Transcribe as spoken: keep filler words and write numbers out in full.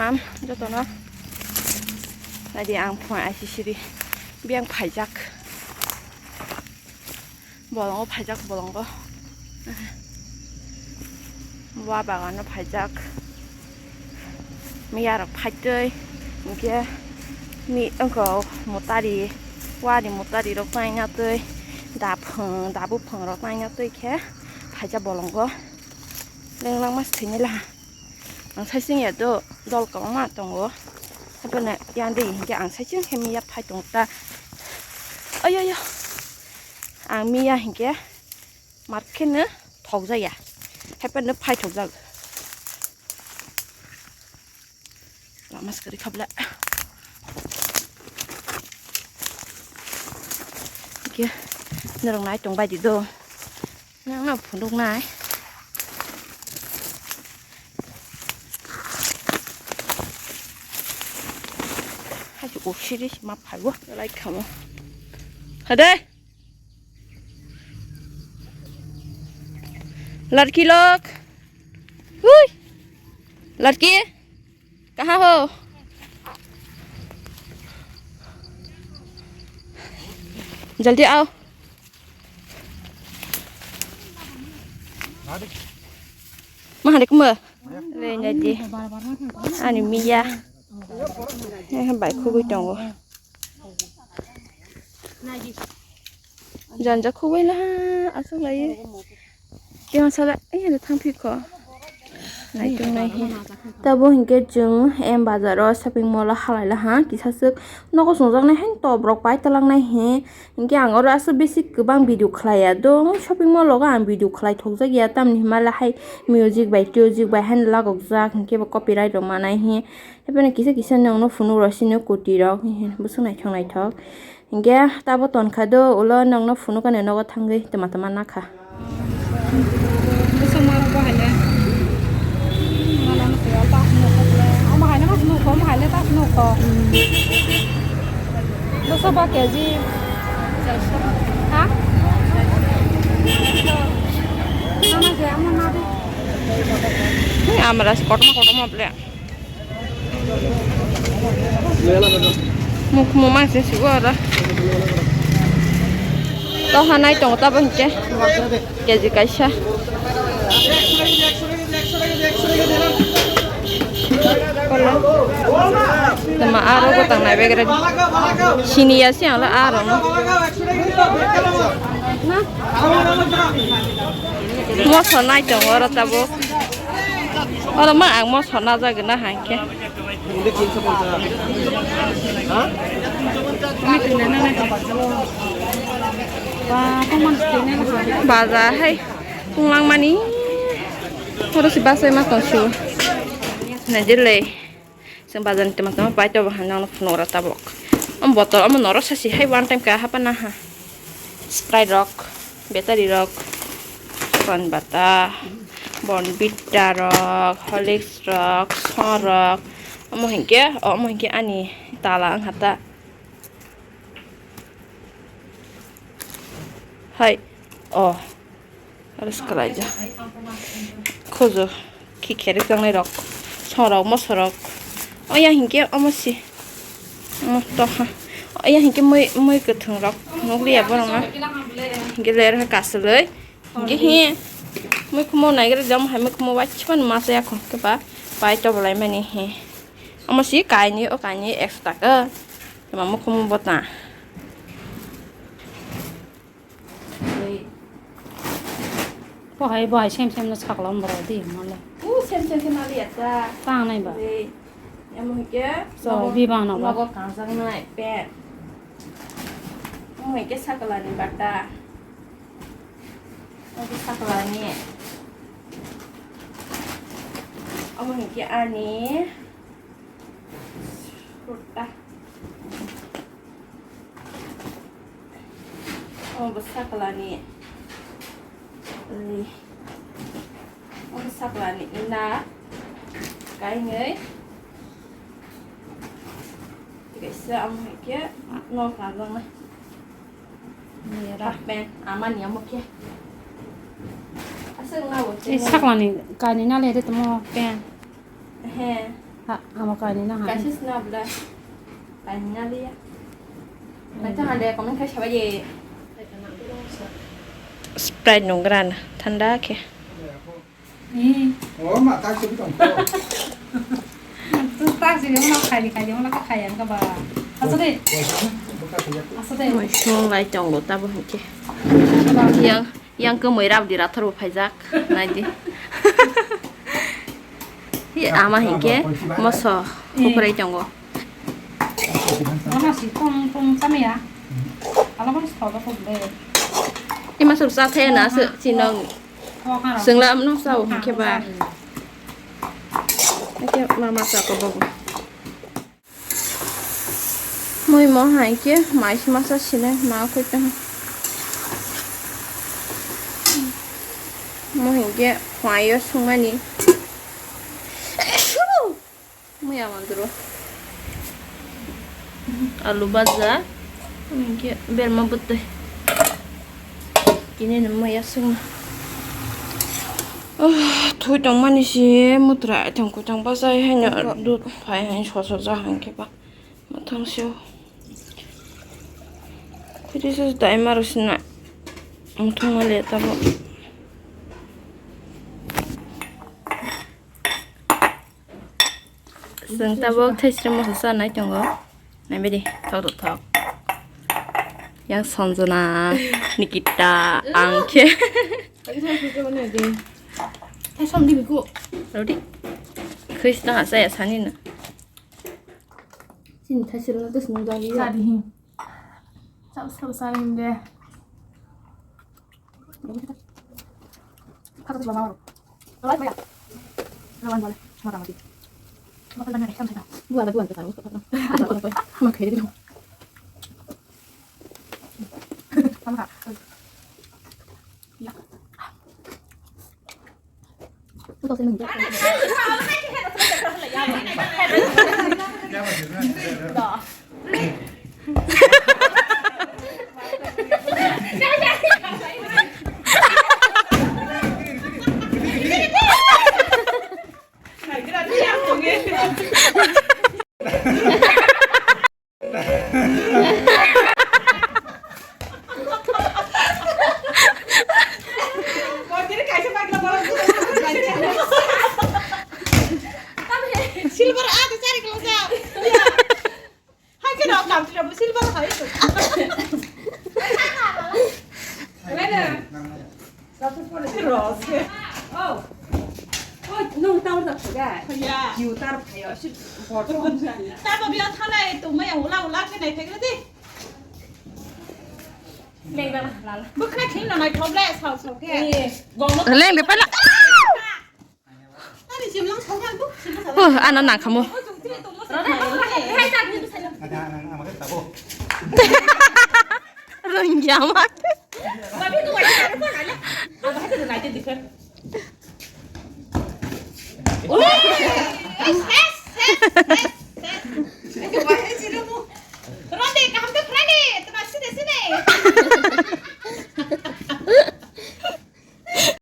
Am, jotono. Naidi ang phone aisisiri. Biyang phaijak. Bolongo phaijak, bolongo. Wa bagano phaijak. Miyarok phaitwi. Hinkhe mi wngkho mutari. Wari mutari rok naina twi. Daphung, dabuphung rok naina twi khe phaijak bolongo. Lenglangma se thwinai laha. Ang saichung ya do dol kwbangma tongo. Haphano yang de hinkhe ang saichung khe miya phai tong ta. Ayo, ayo. Ang miya hinkhe mar kheno thokjaya. Haphano phai thokjak. Lama se kwrwi kha bwle. Hinkhe norok nai tong bai di do. Nang no phunuk nai. Hai se usiri se ma phaibo. Lai khamo. Hade. Larki lok. Hui. Larki. Kaha ho? Jaldi ao. Mahani kuma? Re nadi. Ani miya. Eh, bai khugui tongo. Janja khugui laha, aswk lai. Tei masala, eh, ano thang phikho. Naitung nai he. Tabo hinkhe chwng M bazar o shopping mall o halai laha, kisa swk nogo songjaknai haino top rok pai talangnai he. Hinkhe ang oro aswk bisi kwbang video khlaiya do, shopping mall o ang video khlai thokjak ya, tamni hwnba le hai music bai tusic bai haino lagokjak, hinkhe bo copyright rok manai he. Haphano kisa kisa nokno phunuk rw sino koti rok, bwswk naithok naithok. Hinkhe tabo tonkha do, ulo nokno phunuk ani nogo thangwi tama tama nakha. Bwswk ma rok bo hai le. Mala no se alta phunuk kho bole. Omo hai no ma phunuk kho, omo hai le ta phunuk kho. Bwswk ba K G. Ha? Mama je, ama ma de. Ni amra se kotorma kotorma bole. Mukhumu mangsi sigo oro. Toha nai tongo tabo hinkhe. K G kaisa. Tama aro gotang nai begre. Sini ya si ang lo aro no. Moso nai tongo oro tabo. Oro ma ang moso najagwi na hankhe. Baja hai tonglangmani. Oro si bachai ma tongsu. Naijilei. Chwng bazar ni tama tama pai tongo, hai nang phunuk rok tabuk. Omo bottle omo norok sasi hai one time ka hapa naha. Sprite rok, battery rok, Pan bata, Bournvita rok, Horlicks rok, song rok. Omo hinkhe, omo hinkhe ani tala wngkha ta. Hai, oh. Aro swkalaijak. Khojo, khi kherek tongnai rok. Songrok, mosorok. Oya hinkhe omo si. Omo tokha. Oya hinkhe mui, mui kwthwng rok. Nukliya borok no. Hinkhe ler hai kasulwi. Hinkhe hi. Mui khumo naigra jam hai mui khumo wachibani masa yakho. Khe ba pai tobolaimani hi. Omo si kainwi, o kainwi ekso taka. Khe ma mui khumo bota. Bohai, bohai, sem sem no sakla mora di male. U sem sem sem ali ata. Tang nai ba. Di. Emo hike. So, nogo, bi bang nogo. Nogo kangsak nai pe. Emo hike sakla ni bata. Emo sakla ni. Emo hike ani. Kurta. Omo bo sakla ni. Oi. Omo sakla ni ina. Kainwi. Kaisa omo hai khe nok rajak nai. Half pant, amani omo khe. Aswk na bo. Ei sakla ni kainwi na le de tamo pant. He. Ha, amo kainwi na ha. Kaisa sna bwla. Kainwi na liya. Kaisa hande comment khai sabai ye. Sprite nung gran thanda khe. Ih. Oh, ma tak sih tong. Tu tak sih, yang nak khai, khai, yang nak khai, yang ke ba. Asal deh. Asal deh. Mai sung lai tong lo tabo hingke. Yang, yang ke moi rab di rathor bo phaijak. Nai di. Hi ama hingke moso, eh, kuprai tongo. Ama si tong, tong tama ya. Ala bang sih tau dah kok deh. Ima sur sa the na se chinong. Sengla mano sao hingke ba. Hingke mama sa ko bobo. Mui mo hai ke mai se masa sile ma koi tong. Mo hingke phai o sungmani. Muya mandro. Alu baja. Hingke berma bwtwi. Kini no muya sung. Oh, thui tongmani si mutra tong kutang bajai haino dud phai haino soso ja hingke ba. Mathang sio. Khuti se dai maro sina. Muthung male tabo. Chwng tabuk thaisri moso chanai tongo. Naibadi, thok thok thok. Yang Sanjana, Nikita, ang khe. Thaisom di biku. Rodi. Khris tang asa ya sani na. Sini thaisri na dus nung jali ya. Sadi hin. Sab sab sari hin de. Silver ada cari kalau jauh. Hai khe rok kam tira bo silver hai. Wala. Rose. Oh. Oh, nung tawar da khuga. Ya. Yu tar phayo si bordo. Tabo biya thalai tongmaya ula ula khe nai thai di. Leng dala lala. Bukra khin na nai thoble sao sao khe. Leng de pala. Oh, ano nang kamo. Rung jamat.